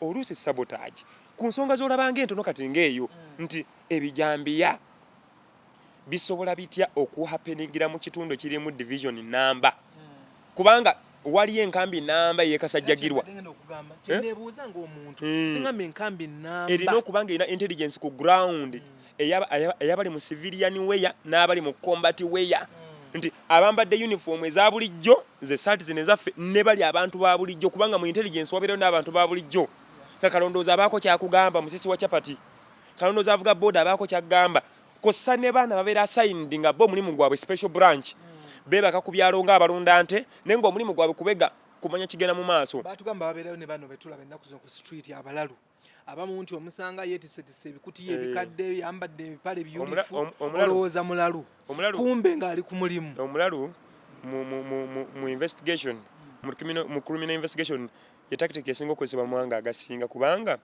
Oluusi sabotage ku nsonga z'olabanga entono kati ng'eyo nti ebijambiya bisobola bitya okuhappeningira mu kitundu ekirimu division namba, kubanga waliyo enkambi namba eyekasajjagirwa. Ngenda okugamba kyenebuuza ng'omuntu, ngamba enkambi namba erina okuba nga erina intelligence ku ground ey'abali mu civilian wear n'abali mu combat wear, nti abambadde uniform eza bulijjo, ze saati zino ezaffe, ne bali abantu ba bulijjo, kubanga mu intelligence wabeerayo n'abantu ba bulijjo nga kalondoozi abaako kyakugamba, musisi wa chapati, kalondoozi avuga boda abaako kyagamba, kossa ne baana babeera assigned nga bo omulimu gwabwe special branch, beebaka ku byalo ng'abalunda nte, naye ng'omulimu gwabwe kubega kumanya kigenda mu maaso. Batugamba babeerayo ne bano betulaba ennaku zino ku street, abalalu abamu, nti omusanga yeetisetise ebikutiya ebikadde, yambadde ebipale byulifu, olowooza mulalu, kumbe ng'ali ku mulimu. Omulalu mu investigation, mu criminal investigation, ye tactic esinga okukozesebwa mu mawanga agasinga, kubanga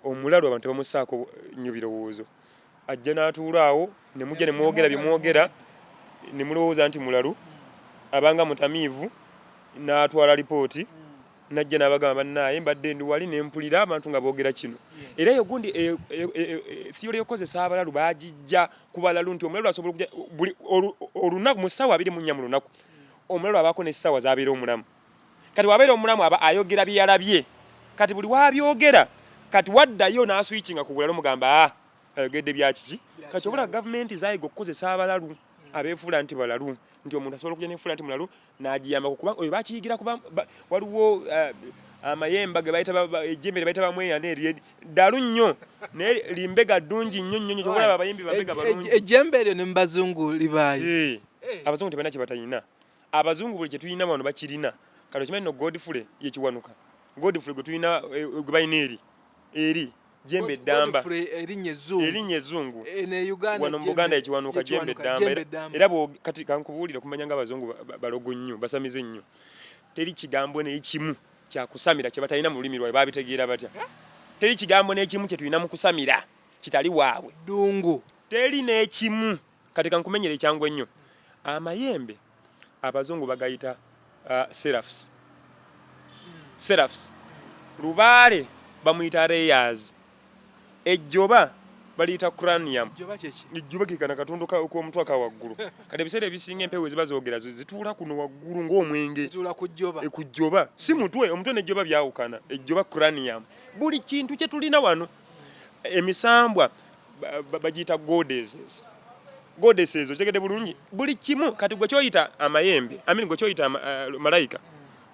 omulalu abantu tebamussaako nnyo birowoozo. Ajja n'atuula awo ne mujja ne mwogera byemwogera ne mulowooza nti mulalu, abanga mutamiivu, n'atwala lipooti, najja n'abagamba, "Bannaaye, mbadde ndi wali ne mpulira abantu nga boogera kino." Era eyo gundi theory y'okukozesa abalalu bagijja ku balalu, nti omulalu asobola okujja buli olunaku mu ssaawa 24 mu lunaku. Omulalu abaako n'essaawa z'abeera omulamu. Kati wabeera omulamu aba ayogera bye yalabye. Kati buli wabyogera, kati waddayo n'aswitchinga ku bulalu, mugamba, "Ah, ayogedde bya kiki?" Kati obula gavumenti zayiga okukozesa abalalu abeefuula nti balalu, nti omuntu asobola okujja nefuula nti mulalu n'agiyambako, kubanga oyo bakiyigira kuba waliwo amayemba ge bayita ejjembe lye bayita bamweyana, erye ddalu nnyo naye limbega ddungi nnyo nnyo nnyo. Kyolaba abayimbi bambega balungi. Ejjembe eryo ne mu bazungu libaayo? Eh, abazungu tebalina kye batalina. Abazungu buli kye tulina wano bakirina. Kati okimanyi no Godfrey yekiwanuka, Godfrey gwe tulina, gwe balina eri jembe eddamba. Godfrey erinnya ezzungu. Erinnya ezzungu. Ne Uganda. Wano mu Buganda ekiwanuka jembe Ekiwanuka, eddamba. Jembe eddamba. Era kati kankubuulire, okumanya nga abazungu balogo nnyo, basamize nnyo, teri kigambo n'ekimu kyakusamira kye batalina mu lulimi lwabwe. Babitegeera batya? Teri kigambo n'ekimu kye tulina mu kusamira kitali waabwe. Ddungu. Teri n'ekimu. Kati kankumenyera ekyangu ennyo. Amayembe abazungu bagayita seraphs, seraphs. Lubaale bamuyita rayas. Ejjoba baliyita cranium. Ejjoba kyeki? Ejjoba ke kana katundu k'omutwe aka waggulu. Kati ebiseera ebisinga empewo eziba zoogera zo zituula kuno waggulu ng'omwenge. Zituula ku jjoba. E, ku jjoba, si mutwe. Omutwe n'ejjoba byawukana. Ejjoba cranium. Buli kintu kye tulina wano, emisambwa bagiyita goddesses, goddesses. Okitegedde bulungi buli kimu? Kati gwe kyoyita amayembe, I mean, gwe kyoyita malayika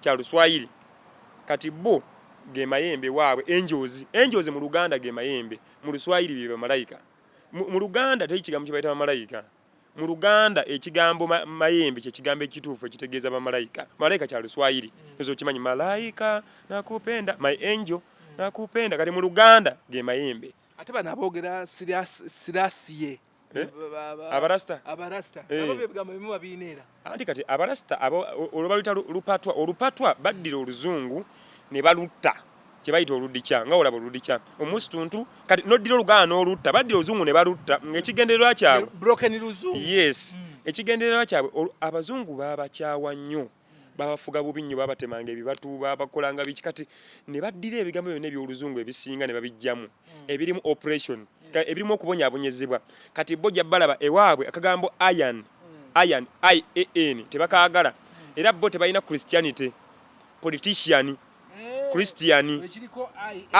kya Luswayiri. Kati bo ge mayembe waabwe, angels. Angels mu Luganda ge mayembe, mu Luswayiri bye bamalayika. Mu Luganda teri kigambo kye bayita bamalayika. Mu Luganda ekigambo mayembe kye kigambo ekituufu ekitegeeza bamalayika. Malayika kya Luswayiri. Ezo okimanyi, "Malayika nakupenda, my angel nakupenda." Kati mu Luganda ge mayembe. Ate bano aboogera sirasiye? Eh? Abarasta. Abarasta. Eh. Nabo ebigambo bimu babiina era. Anti kati abarasta abo olwo baluyita lupatwa. Olupatwa baddira oluzungu ne balutta, kye bayita oludikya, nga olaba oludikya omusituntu. Kati noddira Oluganda n'olutta. Baddira oluzungu ne balutta ng'ekigendererwa kyabwe Broken luzungu. Yes, ekigendererwa kyabwe abazungu baabakyawa nnyo, babafuga bubi nnyo, babatemanga ebibatu, babakolanga biki. Kati ne baddira ebigambo byonna ebyoluzungu ebisinga ne babijjamu ebirimu operation, ebirimu okubonyaabonyezebwa. Kati bo jja balaba ewaabwe akagambo iron, iron, ian, tebakaagala. Era bo tebalina Christianity, politician, Christian. Ekiriko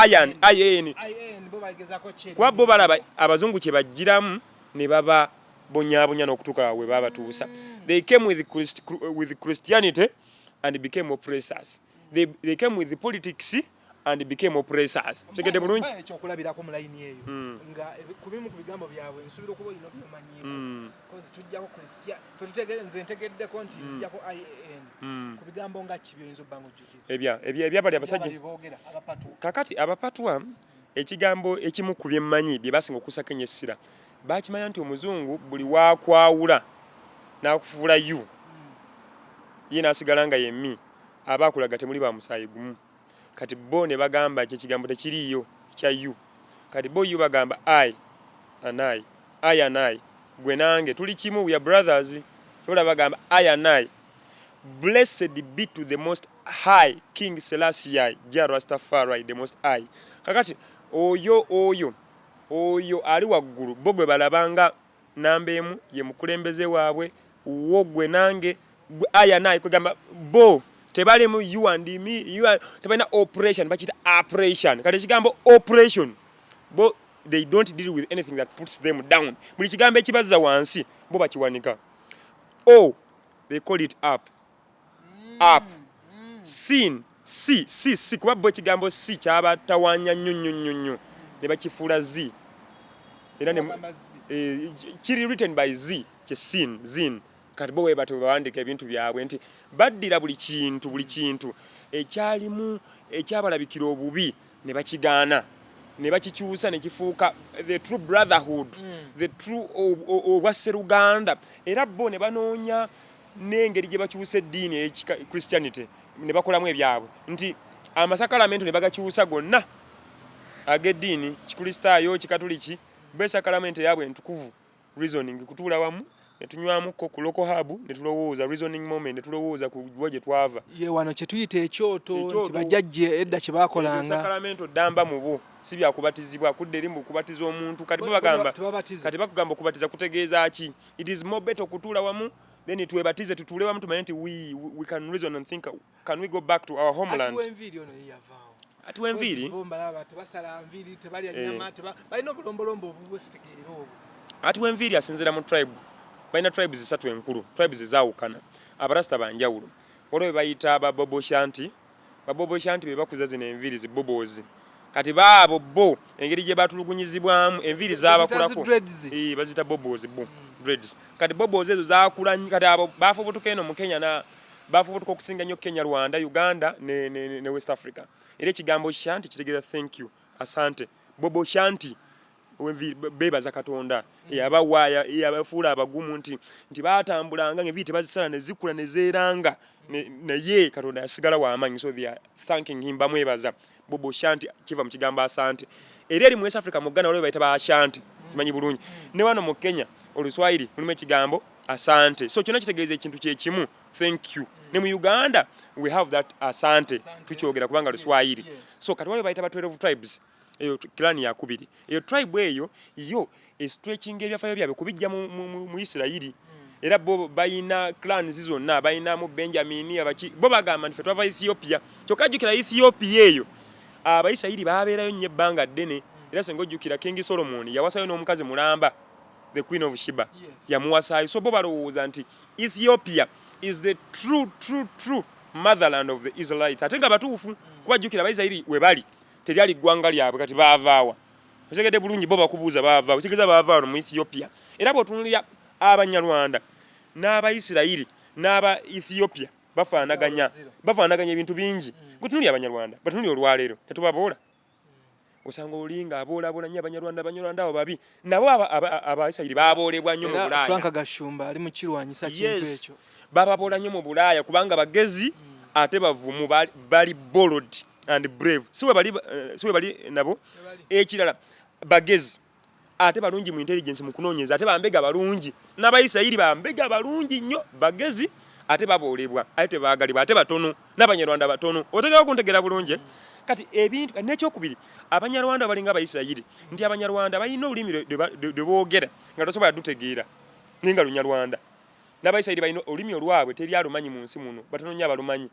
iron, ian. IN, bo bagezaako kye. Kuba bo balaba abazungu kye bajjiramu ne baba bonyaabonya n'okutuuka we babatuusa. They came with Christianity and became oppressors. They came with the politics and became oppressors. Tegedde bulungi? Mpa ekyokulabirako mu layini eyo, nga ku bimu ku bigambo byabwe nsuubira okuba olina byomanyiiko. Cause tujjako Christia, nze ntegeddeko nti nzijjako IAN. Ku bigambo nga ki byoyinza obba nga ojjukira? Ebyabali abasajja. Ebyabali boogera abapatwa. Kakati abapatwa, ekigambo ekimu ku byemmanyi bye basinga okusako ennyo essira, bakimanya nti omuzungu buli wakwawula n'akufuula you, ye n'asigala nga yemmi, aba akulaga temuli ba musaayi gumu. Kati bo ne bagamba ekyo ekigambo tekiriiyo ekya you. Kati bo you bagamba I and I, I and I, gwe nange tuli kimu, we are brothers. Ola bagamba I and I, blessed be to the Most High King Selassie Jah Rastafari, the Most High. Kakati oyo ali waggulu, bo gwe balabanga namba emu, ye mukulembeze waabwe. Wo gwe nange gwe aya naye kwegamba bo tebalimu you and me, you are, tebalina operation, bakiyita operation. Kati ekigambo operation, bo they don't deal with anything that puts them down. Buli kigambo ekibazza wansi bo bakiwanika. O, they call it up, up sin c c c, kuba bo ekigambo c kyabatawanya nnyo nnyo nnyo nnyo ne bakifuula z. Era ne Bagamba Z. Eh, kiri written by z, kye sin zin. Kati bo bwe batyo bawandiika ebintu byabwe nti baddira buli kintu, buli kintu ekyalimu ekyabalabikira obubi ne bakigaana ne bakikyusa ne kifuuka the true brotherhood, the true obwasseruganda. Era bo ne banoonya n'engeri gye bakyusa eddiini ey'ekika Christianity ne bakolamu ebyabwe, nti amasakalamento ne bagakyusa gonna ag'eddiini, Kikristaayo, Kikatuliki. Bo esakalamento yaabwe entukuvu, reasoning, kutuula wamu ne tunywamukko ku local hub ne tulowooza, reasoning moment, ne tulowooza ku wa gye twava. Ye wano kye tuyita ekyoto. Ekyoto. Nti bajjajja edda kye baakolanga. Sakalamento ddamba mu bo si byakubatizibwa, kudda eri mu kubatiza omuntu. Kati bo bagamba Tebabatiza. Kati bakugamba okubatiza kutegeeza ki? It is more better okutuula wamu then twebatize, tutuule wamu, tumanye nti we can reason and think, can we go back to our homeland. Ati w'enviiri ono ye yavaawo? Ati w'enviiri. Bo mbalaba tebasala nviiri, tebalya nyama, balina obulombolombo obubwe, sitegeera obwo. Ati w'enviiri asinziira mu tribe. Balina tribes zisatu enkulu, tribes ezaawukana. Abarasita banjawulo. Waliwo be bayita Baboboshanti. Baboboshanti be bakuza zino enviiri, zi bobos. Kati baabo bo engeri gye batulugunyizibwamu enviiri zabakulako. Zi dreads. Eh, baziyita bobos bo, dreads. Kati bobos ezo zakula nnyo. Kati abo bafubutuka eno mu Kenya, na bafubutuka okusinga nnyo Kenya, Rwanda, Uganda ne West Africa. Era ekigambo shanti kitegeeza thank you, asante. Bobo shanti, wenviiri, beebaza Katonda eyabawa, eyabafuula abagumu, nti baatambulanga ng'enviiri tebazisala, ne zikula ne zeeranga. Naye Katonda yasigala w'amaanyi, so they are thanking him, bamwebaza. Bobo shanti kiva mu kigambo asante. Era eri mu West Africa, mu Ghana, waliwo bayita ba Ashanti, kimanyi bulungi. Ne wano mu Kenya Oluswayiri mulimu ekigambo asante, so kyonna kitegeeza ekintu kyekimu, thank you. Ne mu Uganda we have that asante. Asante. Tukyogera kubanga Luswayiri. So kati waliwo bayita ba 12 tribes. Eyo clan yakubiri. Eyo tribe eyo yo estretching ebyafayo byabwe kubijja mu Isirayiri. Era bo bayina clans zonna, bayinamu Benjamini, abaki. Bo bagamba nti fe twava Ethiopia. Kyokka jjukira, Ethiopia eyo Abayisirayiri babeerayo nnyo ebbanga ddene. Era senga ojjukira, King Solomon yawasayo n'omukazi mulamba, the Queen of Sheba. Yamuwasaayo. So bo balowooza nti Ethiopia is the true true true motherland of the Israelites, ate nga batuufu, kuba jjukira Abayisirayiri we bali teryali ggwanga lyabwe. Kati baavaawa? Otegedde bulungi? Bo bakubuuza baavaawa, kitegeeza baava wano mu Ethiopia. Era bw'otunuulira Abanyarwanda n'Abayisirayiri n'aba Ethiopia bafaanaganya. Zero. Bafaanaganya ebintu bingi. Gutunuulira Abanyarwanda, batunuulira olwaleero tetubaboola. Osanga oli nga aboolaboola nnyo Abanyarwanda, Abanyarwanda abo babi. Nabo Abayisirayiri baboolebwa nnyo mu Era Bulaaya. Frank Gashumba ali mu kirwanyisa kintu ekyo. Bababoola nnyo mu Bulaaya kubanga bagezi ate bavumu, bali bold and brave. Si we bali, si we bali nabo. Ekirala, bagezi ate balungi mu intelligence, mu kunoonyeza, ate bambega balungi. N'Abayisirayiri bambega balungi nnyo, bagezi ate baboolebwa, ate tebaagalibwa, ate batono. N'Abanyarwanda batono. Otegera okuntegera bulungi, eh? Kati ebintu kati n'ekyokubiri, Abanyarwanda balinga Abayisirayiri, nti Abanyarwanda balina olulimi lwe boogera nga tosobola dutegeera, naye nga Lunyarwanda. N'Abayisirayiri balina olulimi olwabwe, teri alumanyi mu nsi muno, batono nnyo abalumanyi,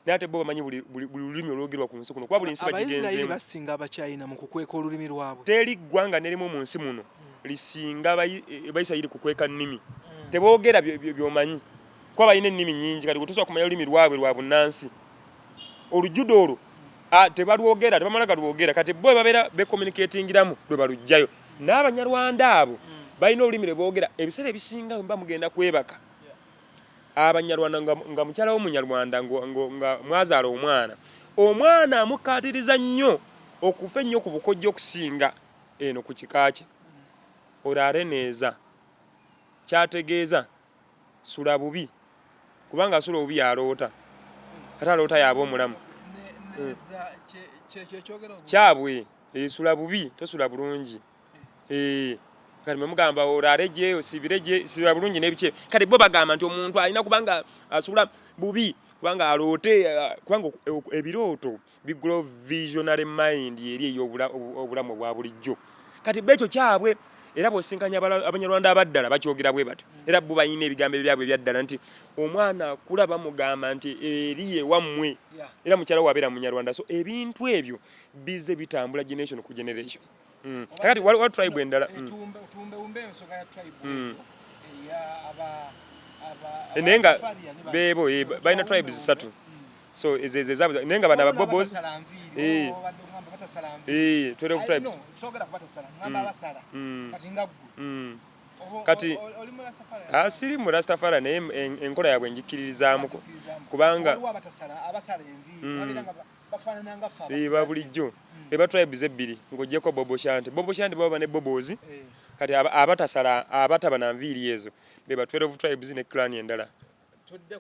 naye ate bo bamanyi buli lulimi olwogerwa ku nsi kuno, kuba buli nsi Abayisirayiri bagigenzeemu. basinga Abachina mu kukweka olulimi lwabwe. Teri ggwanga nerimu mu nsi muno lisinga Bayisirayiri kukweka nnimi. Teboogera by'omanyi, kuba balina ennimi nnyingi. Kati gwe tosobola kumanya lulimi lwabwe lwa bunnansi. Olujuda olwo tebalwogera, tebamala galwogera. Kati bo babeera becommunicatingiramu lwe baluggyayo. N'Abanyarwanda abo balina olulimi lwe boogera. Ebiseera ebisinga bwe muba mugenda kwebaka, Abanyarwanda, nga mukyala w'Omunyarwanda nga mwazaala omwana, omwana amukaatiriza nnyo okufa ennyo ku bukojja okusinga eno ku kika kye. Olwo areneeza kyategeeza sula bubi, kubanga asula obubi yaloota, ate aloota yaba omulamu. Kyabwe esula bubi, tosula bulungi. Kati mwe mugamba olaale gye, osiibire gye, sibira bulungi n'ebiki. Kati bo bagamba nti omuntu alina kubanga asula bubi. Kubanga aloote, kubanga ebirooto bigulawo visionary mind eri ey'obulamu obwa bulijjo. Kati bo ekyo kyabwe, era bw'osinkanya Abanyarwanda abaddala bakyogera bwe batyo, era bo balina ebigambo ebyabwe ebyaddala nti omwana akula bamugamba nti eri ewammwe, era mukyala we abeera Munyarwanda. So ebintu ebyo bize bitambula generation ku generation. Kakati waliwo tribe endala. Tumbewumbe ensonga ya tribe eyo eya aba Naye nga Abasafaria ne beebo balina tribes ssatu. So ezo ezo ezaabwe, naye nga bano Ababobos Batasala nviiri, obadde ogamba batasala nviiri. 12 tribes. No, soogera ku batasala, ngamba abasala. Kati nga ggwe. Kati oli mu Rastafari? Siri mu Rastafari, naye enkola yaabwe njikkiririzaamuko kubanga waliwo abatasala, abasala enviiri, babeera nga bafaanana nga ffe ba bulijjo eba tribes ebbiri ng'oggyeko Bobo Shanti. Bobo Shanti baba ne Bobos. Kati abatasala, abataba na nviiri ezo be ba 12 tribes ne clan endala. Tudde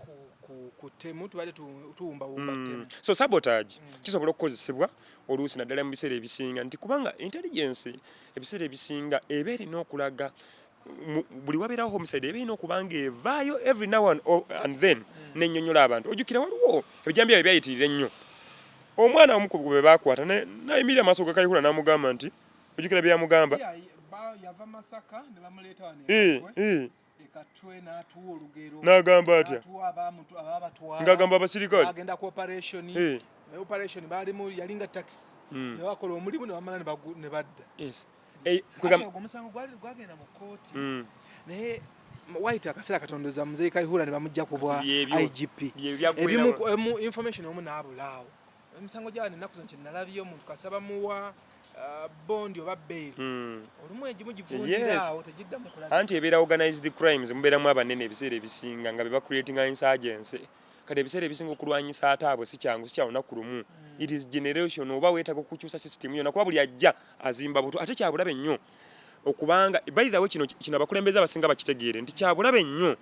ku ttemu, tubadde tuwumbawumba ttemu. So sabotage kisobola okukozesebwa oluusi, naddala mu biseera ebisinga, nti kubanga intelligence ebiseera ebisinga eba erina okulaga buli wabeerawo homicide, eba erina okuba nga evaayo every now and then nennyonnyola abantu. Ojjukira waliwo ebijambiya bye byayitirira ennyo, omwana omu ku bwe baakwata nayimirira amaaso ga Kayihura n'amugamba nti, ojjukira bye yamugamba? Yava Masaka ne bamuleeta wano e Katwe. E Katwe n'atuwa olugero. N'agamba atya? N'atuwa ababatwala. Ng'agamba abasirikale. Agenda ku operation. Naye operation baalimu yalinga taxi. Ne bakola omulimu ne bamala ne badda. Yes. Actually, ogwo omusango gwagenda mu kkooti. Naye wayita akaseera katondoza Muzeeyi Kayihura ne bamugja ku bwa IGP. Byebyo byaggwerawo. Ebimu information omu n'abulaawo. Emisango gyabano ennaku zino kye nalabye, omuntu kasaba muwa bond oba bail. Olumu egimu givundira awo, tegiddamu kulabika. Anti ebeera organized crimes, mubeeramu abanene ebiseera ebisinga nga be bacreatinga insurgency. Kati ebiseera ebisinga okulwanyisa ate abo si kyangu, si kya lunaku lumu. It is generation, oba weetaaga okukyusa system yonna, kuba buli ajja azimba buto. Ate kyabulabe nnyo okubanga, by the way, kino abakulembeze abasinga bakitegeere nti kyabulabe nnyo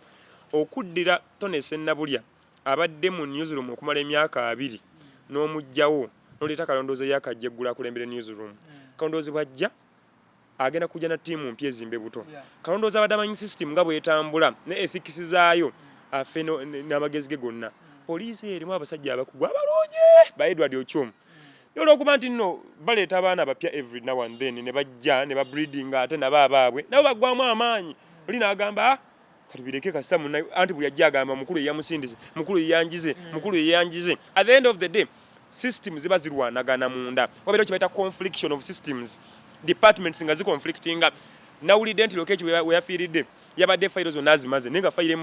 okuddira Tone Sennabulya abadde mu newsroom okumala emyaka 20 n'omuggyawo n'oleeta Kalondoozi eyakajja eggulu akulembera newsroom. Kalondoozi bw'ajja agenda kujja na ttiimu mpya ezimbe buto. Kalondoozi abadde amanyi system nga bwetambula ne ethics zaayo, afe n'amagezi ge gonna. Poliisi erimu abasajja abakugu abalungi ba Edward Ochom, naye olwokuba nti nno baleeta abaana abapya every now and then ne bajja ne babreedinga, ate nabo abaabwe nabo baggwamu amaanyi. Oli n'agamba, "Ah, katubireke kasita munna." Anti buli ajja agamba mukulu eyamusindise, mukulu eyanjize, mukulu eyanjize. At the end of the day system ziba zirwanagana munda, wabeerawo kye bayita confliction of systems, departments nga ziconflictinga. Nawulidde nti Lokech we yafiiridde yabadde fayiro zonna azimaze, naye nga fayiro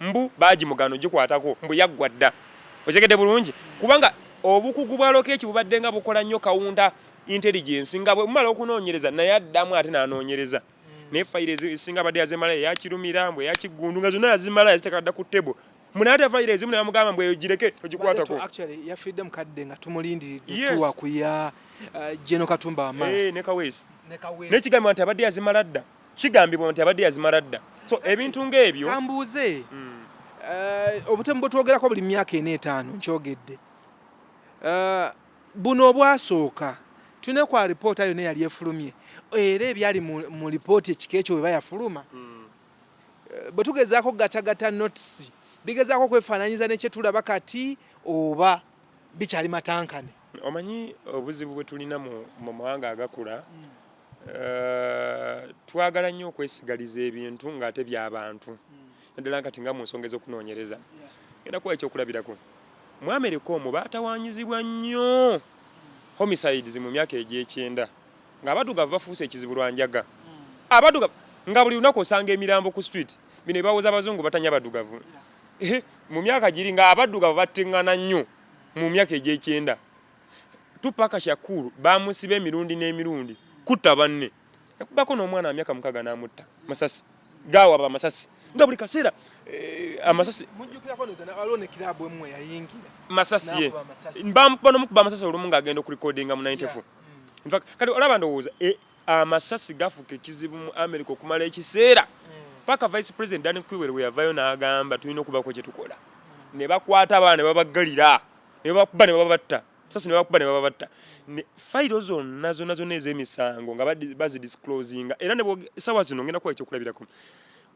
mbu baagimugano gikwatako, mbu yaggwa dda. Okitegedde bulungi? Kubanga obukugu bwa Lokech bubadde nga bukola nnyo counter intelligence, nga bwe mumala okunoonyereza naye addamu ate n'anoonyereza, naye fayiro ezisinga abadde yazimala, eyakirumira mbu eyakiggundu nga zonna yazimala, yaziteeka dda ku table. Munaye ate fayiro ezimu ne bamugamba mbu eyo gireke, ogikwatako. Actually yafiiridde mu kadde nga tumulindiridde tuwa ku ya General Katumba Wamala. Ne Kaweesi. Ne Kaweesi. Naye kigambibwa nti abadde yazimala dda, kigambibwa nti abadde yazimala dda. So ebintu ng'ebyo. Kambuuze, obutemu bwe twogerako buli myaka ena etaano, nkyogedde, buno obwasooka tulina kwa ripoota yonna eyali efulumye, era ebyali mu lipooti ekika ekyo bwe bayafuluma, bwe tugezaako gatagata notes, bigezaako okwefaananyiza nekyetulaba kati oba bikyali matankane? Omanyi obuzibu bwe tulina mu mawanga agakula, twagala nnyo okwesigaliza ebintu ng'ate by'abantu, naddala kati nga mu nsonga ez'okunoonyereza. Genda kuwa ekyokulabirako, mu Amerika omwo baatawanyizibwa nnyo homicides mu myaka egy'ekyenda, ng'abaddugavu bafuuse ekizibu lwa njaga, abaddugavu nga buli lunaku osanga emirambo ku street. Bino ebawoza abazungu batanya abaddugavu. Mu myaka giri ng'abaddugavu battiŋŋana nnyo mu myaka egy'ekyenda. Tupac Shakur bamusiba emirundi n'emirundi kutta banne, yakubako n'omwana wa myaka 6 n'amutta masasi gawaba amasasi, nga buli kaseera amasasi. Mujjukirako ndoza waliwo ne kiraabu emu eyayingira. Masasi ye. N'akuba amasasi. Bamukuba n'omukuba amasasi olumu ng'agenda okurekodinga mu 94. In fact, kati olaba ndowooza amasasi gafuka ekizibu mu America okumala ekiseera, paka Vice President Dan Quayle bwe yavayo n'agamba tulina okubaako kye tukola, ne bakwata abaana ne babaggalira, ne babakuba ne bababatta sasi, ne babakuba ne bababatta. Ne fayiro zonna zonna zonna ez'emisango nga bazidisclosinga. Era ne essaawa zino ngenda kuwa ekyokulabirako,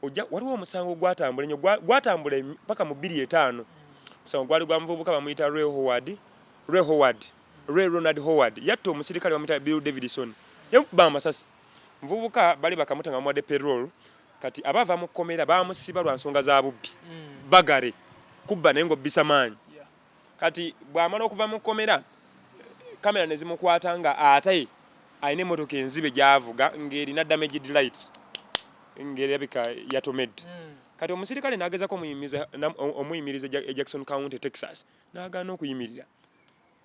ojja waliwo omusango gwatambula ennyo, gwatambula paka mu 2005. Musango gwali gwa muvubuka bamuyita Ray Howard, Ray Howard, Ray Ronald Howard. Yatta omusirikale bamuyita Bill Davidson, yamukuba amasasi. Muvubuka bali bakamuta nga bamuwadde parole. Kati aba ava mu kkomera, bamusiba lwa nsonga za bubbi, bagare kubba naye ng'obbisa maanyi. Kati bw'amala okuva mu kkomera, kamera ne zimukwata nga ate alina emmotoka enzibe gy'avuga ng'erina damaged lights, ng'erabika yatomedde. Kati omusirikale n'agezako omuyimiriza e Jackson County, Texas, n'agaana okuyimirira.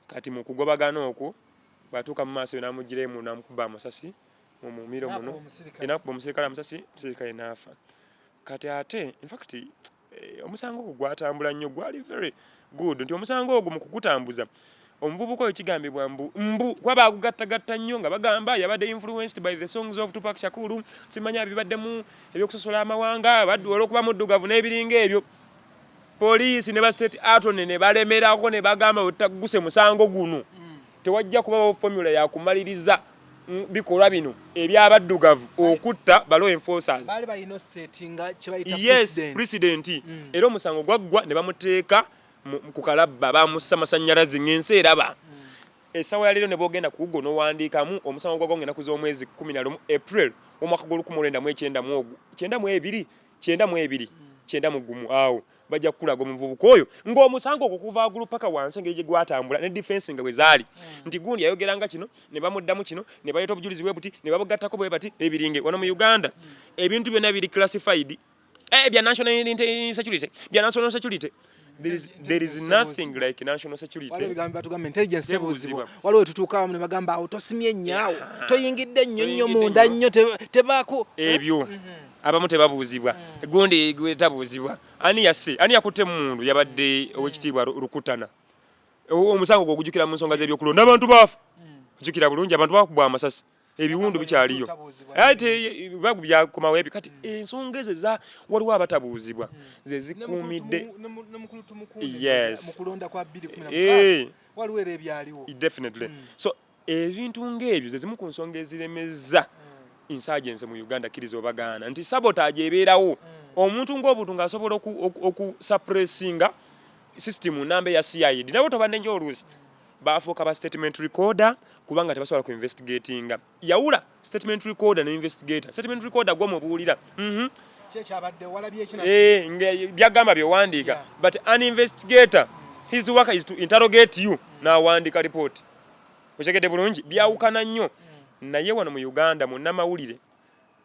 Kati mu kugobagana okwo, bw'atuuka mu maaso n'amugiraemu n'amukuba amasasi mu mumiro muno, nakuba omusirikale amasasi, omusirikale n'afa. Kati ate infact omusango ogwo gwatambula nnyo, gwali very good nti omusango ogwo mu kugutambuza, omuvubuka oyo kigambibwa mbu kuba bagugattagatta nnyo nga bagamba yabadde influenced by the songs of Tupac Shakur, simanya bibaddemu ebyokusosola amawanga, baddu olwokuba muddugavu n'ebiringa ebyo. Poliisi ne ba state attorney ne balemerako ne bagamba bwetaguse musango guno, tewajja kubawo formula yakumaliriza bikolwa bino ebyabaddugavu okutta ba law enforcers. Baali balina osettinga kye bayita yes precedent. President. Era omusango gwaggwa ne bamuteeka ku kalabba, bamussa masanyalazi ng'ensi eraba. Essaawa ya leero ne bwogenda ku Google n'owandiikamu omusango gwa Gonga ennaku z'omwezi 11 April omwaka gw'olukumi lwenda mu ekyenda mu ogwo 92 92 91, awo bajja kukulaga omuvubuka oyo ng'omusango ogwo kuva waggulu paka wansi, engeri gye gwatambula ne defense nga bwe zaali, nti gundi yayogeranga kino ne bamuddamu kino ne baleeta obujulizi bwe buti ne babugattako bwe bati n'ebiringe. Wano mu Uganda ebintu byonna biri classified, bya national security, bya national security. There is nothing like national security. Waliwo ebigambo batugamba intelligence tebuuzibwa. Tebuuzibwa. Waliwo wetutuuka awamu ne bagamba awo tosimye nnyo, awo toyingidde nnyo nnyo Toyingidde munda nnyo. nnyo tebaako Ebyo abamu tebabuuzibwa. Gundi gwe tabuuzibwa, ani yasse, ani yakutte emundu? Yabadde owekitiibwa Rukutana. Omusango gwe ogujjukira mu nsonga z'ebyokulonda, abantu baafa, ojjukira bulungi, abantu bakubwa amasasi, ebiwundu bikyaliyo. Tabuuzibwa. Ate bagu byakomawo ebyo. Kati ensonga ezo eza waliwo abatabuuzibwa ze zikuumidde. Ne mukulu Tumukunde mu kulonda kwa 2016 waliwo era ebyaliwo. Definitely. So ebintu ng'ebyo ze zimu ku nsonga eziremeza insurgency mu Uganda. Kkiriza obagaana nti sabotage ebeerawo, omuntu ng'obuntu ng'asobola okusuppressinga system namba eya CID. Nabo tobadde njo oluusi bafuuka ba statement recorder kubanga tebasobola ku investigatinga. Yawula statement recorder ne investigator. Statement recorder gwomubuulira. Ki ekyabadde walabye ekina? Byagamba byewandiika. But an investigator, his work is to interrogate you n'awandiika report. Okitegedde bulungi? Byawukana nnyo. Naye wano mu Uganda munnamawulire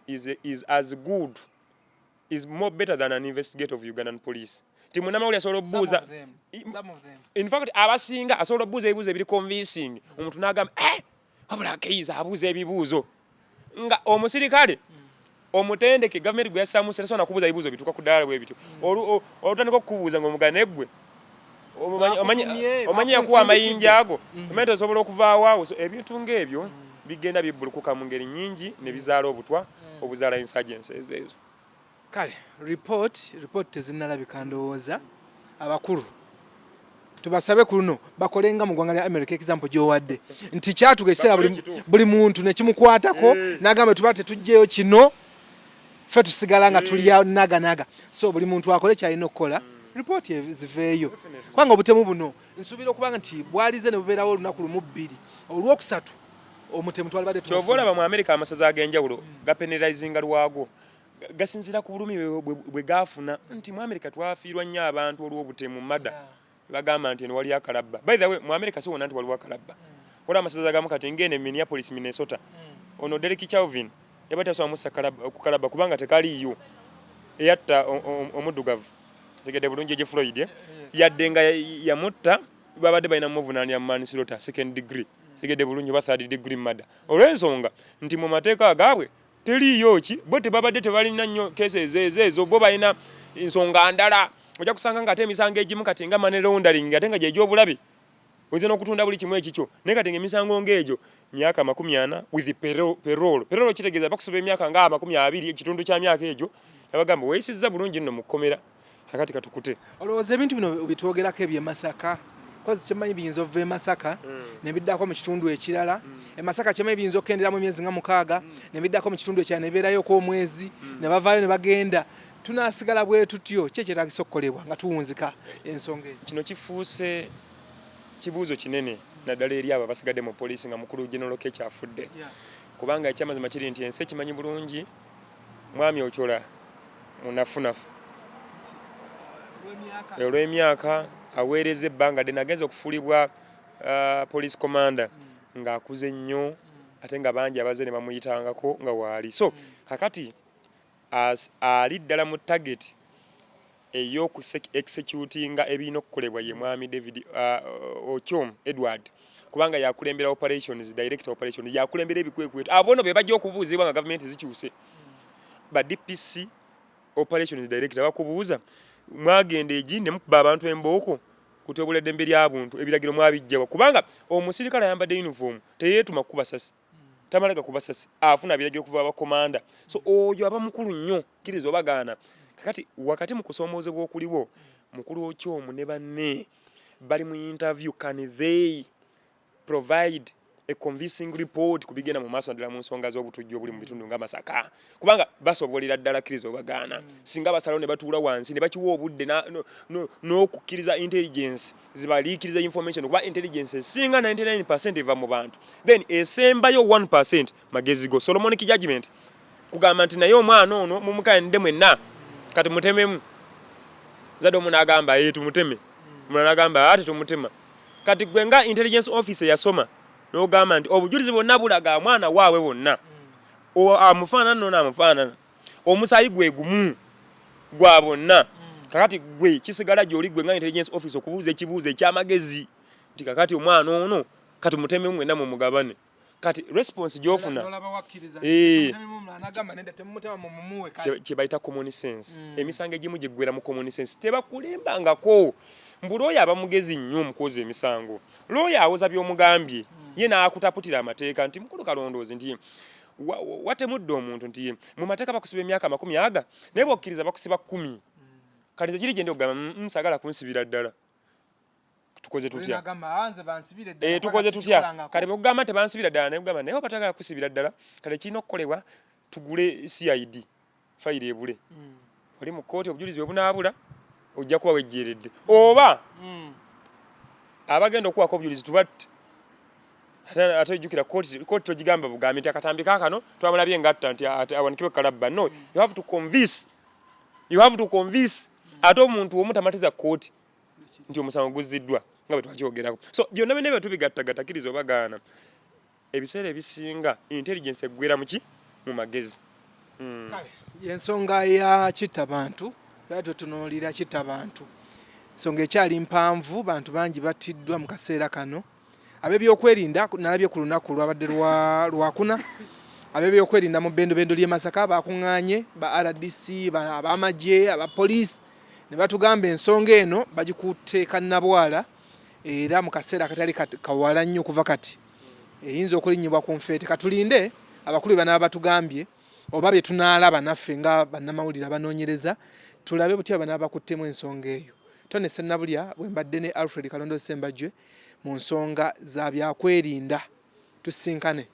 is as good, is more better than an investigator of Ugandan police, nti munnamawulire asobola okubuuza. Some of them. In fact abasinga asobola okubuuza ebibuuzo ebiri convincing, omuntu n'agamba, "Eh, wabula Keiza abuuza ebibuuzo," nga omusirikale omutendeke gavumenti gwe yassaamu sente tasobola nakubuuza ebibuuzo bituuka ku ddaala bwe bityo. Olutandika okukubuuza ng'omugana neggwe Bakutumye, omanyi yakuwa amayinja ago, Mm. omanyi tosobola okuvaawo awo. So ebintu ng'ebyo bigenda bibbulukuka mu ngeri nnyingi ne bizaala obutwa obuzaala insurgencies ezo. Kale report tezinnalabika. Ndowooza abakulu tubasabe ku luno bakole nga mu ggwanga lya America, example gy'owadde nti kyatuka ekiseera Bakole ekituufu. buli muntu ne kimukwatako n'agamba tuba tetuggyeyo kino, ffe tusigala nga tulya naganaga. So buli muntu akole kyalina okukola, ripooti ziveeyo, kubanga obutemu buno nsuubira okuba nti bwalize ne bubeerawo olunaku lumu, bbiri, olwokusatu omutemu twalibadde Kyova tumufuna. olaba mu America amasaza ag'enjawulo gapenalizinga lwago. Gasinziira ku bulumi bwe gafuna, nti mu America twafiirwa nnyo abantu olw'obutemu mada. Bagamba nti eno wali akalabba. By the way, mu America si wonna nti waliwo akalabba, waliwo amasaza agamu. Kati ng'eno e Minneapolis, Minnesota, ono Derek Chauvin yabadde tasobola mussa ku kalabba kubanga tekaliiyo, eyatta omuddugavu, tegedde bulungi, George Floyd, eh? Yadde nga yamutta, babadde balina mumuvunaanira mu manslaughter second degree, tegedde bulungi, oba third degree murder, olw'ensonga nti mu mateeka agaabwe teriiyo ki bo tebabadde tebalina nnyo cases ezo. Ezo bo balina ensonga ndala. Ojja kusanga nga ate emisango egimu kati nga money laundering, ate nga gyegyobulabe, oyinza n'okutunda buli kimu ekikyo. Naye kati ngaemisango ng'egyo myaka 40 with parole. Parole kitegeeza bakusiba emyaka nga 20, ekitundu kya myaka egyo, abagamba weeyisizza bulungi nno mu kkomera, kakati katukute. Olowooza ebintu bino bitwogerako eby'e Masaka, kozi kyemmanyi biyinza okuva e Masaka ne biddako mu kitundu ekirala. E Masaka kyemmanyi biyinza okukenderamu emyezi nga 6, ne biddako mu kitundu ekirala ne bibeerayoko omwezi, ne bavaayo ne bagenda. Tunasigala bwe tutyo? Ki ekyetagisa okukolebwa nga tuwunzika ensonga eyo? Kino kifuuse kibuuzo kinene, naddala eri abo abasigadde mu poliisi nga mukulu General Lokech afudde, kubanga ekyamazima kiri nti ensi ekimanyi bulungi, mwami Ochola munafunafu olw'emyaka, aweereza ebbanga ddene, agenza okufuulibwa police commander ng'akuze nnyo, ate nga bangi abazze ne bamuyitangako nga waali. So kakati ali ddala mu target ey'okuexecutinga ebirina okukolebwa ye mwami David Ochom Edward, kubanga yakulembera operations, director operations, yakulembera ebikwekweto. Abono be bajja okubuuzibwa nga gavumenti zikyuse. Ba DPC, operations director, bakubuuza, mwagenda egi ne mukuba abantu embooko kutyobula eddembe ly'abuntu, ebiragiro mwabijjawa? Kubanga omusirikale ayambadde uniform teyeetuma kukuba sasi, tamala gakuba sasi, afuna biragiro kuva abakomanda. So oyo aba mukulu nnyo, kkiriza obagaana. Kakati wakati mu kusoomoozebwa okuliwo, mukulu Okyomu ne banne bali mu interview. Can they provide a convincing report ku bigenda mu maaso, naddala mu nsonga z'obutujju obuli mu bitundu nga Masaka? Kubanga basobolera ddala, kkiriza obagaana, singa basalawo ne batuula wansi ne bakiwa obudde n'okukkiriza intelligence zibaliikiriza information, kuba intelligence esinga 99% eva mu bantu, then esembayo 1% magezi go solomonic judgment, kugamba nti naye omwana ono mumukanidde mwenna, kati mutememu. Zadde omu n'agamba, "Ee, tumuteme." Omulala n'agamba, "Ate tumutema." Kati gwe nga intelligence officer yasoma n'ogamba nti obujulizi bwonna bulaga mwana waabwe bwonna amufaanana, nno naamufaanana, omusaayi gwe gumu gwa bonna. Kakati gwe kisigala gy'oli gwe nga intelligence officer okubuuza ekibuuzo ekyamagezi nti kakati omwana ono kati mutememu mwenna mumugabane. Kati response gy'ofuna kye bayita common sense. Emisango egimu giggwera mu common sense, tebakulimbangako. Mbu looya aba mugezi nnyo omukozi emisango, looya awoza by'omugambye, ye n'akutaputira amateeka nti mukulu Kalondoozi nti watemudde omuntu, nti mu mateeka bakusiba emyaka 20, naye bw'okkiriza bakusiba 10. Kati nze kiri gye ndi okugamba, "Saagala kunsibira ddala, tukoze tutya?" Tukoze tutya? Kati bwekugamba tebansibira ddala, naye kugamba naye oba tagala kusibira ddala, kale kirina okukolebwa tugule CID fayiro ebule. Oli mu kkooti, obujulizi bwe bunaabula ojja kuba wejjeeredde, oba abagenda okuwako obujulizi tubatte. Ate ojjukira kooti togigamba bugambi nti akatambi kaakano twamulabye ngatta nti awanikibwe kalabba. No, you have to convince, you have to convince. Ate omuntu omu tamatiza kooti nti omusango guzziddwa nga bwe twakyogerako. So byonna byonna bye tubigattagatta, kkiriza oba gaana, ebiseera ebisinga intelligence eggwera muki? Mu magezi. Yensonga ya kitta bantu, era tutunuulira kitta bantu, ensonga ekyali mpanvu. Bantu bangi battiddwa mu kaseera kano. Ab'ebyokwerinda nalabye ku lunaku lwabadde lwakuna, ab'ebyokwerinda mu bendobendo ly'e Masaka bakuŋŋaanye, ba RDC, ab'amagye, abapoliisi, ne batugamba ensonga eno bagikutte kannabwala, era mu kaseera akatali kawala nnyo okuva kati eyinza okulinnyibwa ku nfeete. Katulinde abakulu bye banaaba batugambye oba bye tunaalaba naffe nga bannamawulire abanoonyereza, tulabe butya banaaba bakuttemu ensonga eyo. Tone Sennabulya bwe mbadde ne Alfred Kalondo Ssembajjwe mu nsonga za byakwerinda. Tusinkane.